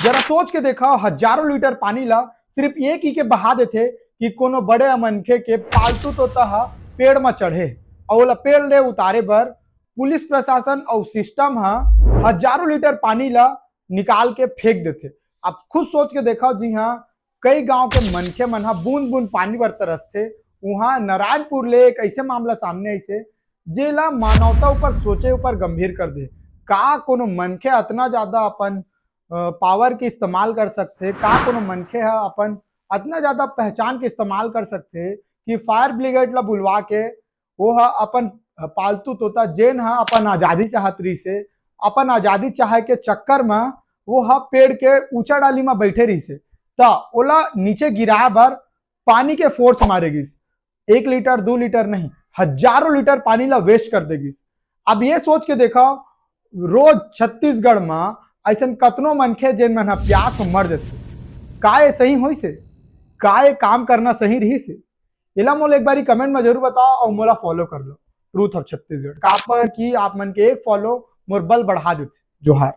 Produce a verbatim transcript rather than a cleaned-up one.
जरा सोच के देखा, हजारों लीटर पानी ला सिर्फ ये की के बहा देथे कि कोनो बड़े मनखे के पालतू तोता ह पेड़ म चढ़े अउ ओला पेड़ ले उतारे बर पुलिस प्रशासन अउ सिस्टम ह हजारों लीटर पानी ला निकाल के फेंक देथे। आप खुद सोच के देखा जी हाँ, कई गांव के मनखे मन ह बूंद बूंद पानी बर तरसथे। उहाँ नारायणपुर ले एक ऐसे मामला सामने आइसे, जेला मानवता ऊपर सोचे ऊपर गंभीर कर दे। का कोनो मनखे अतना ज्यादा अपन पावर के इस्तेमाल कर सकथे? का कोनो मनखे ह अपन अतना ज्यादा पहचान के इस्तेमाल कर सकथे कि फायर ब्रिगेड ला बुलवा के वो ह अपन पालतू तोता, जेन ह अपन आजादी चाहत रहिसे, अपन आजादी चाहे के चक्कर म वो ह पेड़ के ऊंचा डाली म बैठे रहिसे, त ओला नीचे गिराए बर पानी के फोर्स मारे गिस। एक लीटर, दू लीटर नहीं, हजारों लीटर पानी ला वेस्ट कर दे गिस। अब ये सोच के देखा, रोज छत्तीसगढ़ म ऐसन कतनो मनखे जेन मन ह प्यास म मर जथे। का ये सही होइसे? का ये काम करना सही रहिसे? एला मोला एक बारी कमेंट में जरूर बताओ और मोला फॉलो कर लो, ट्रूथ ऑफ छत्तीसगढ़। काबर कि आप मन के एक फॉलो मोर बल बढ़ा देथे। जोहार।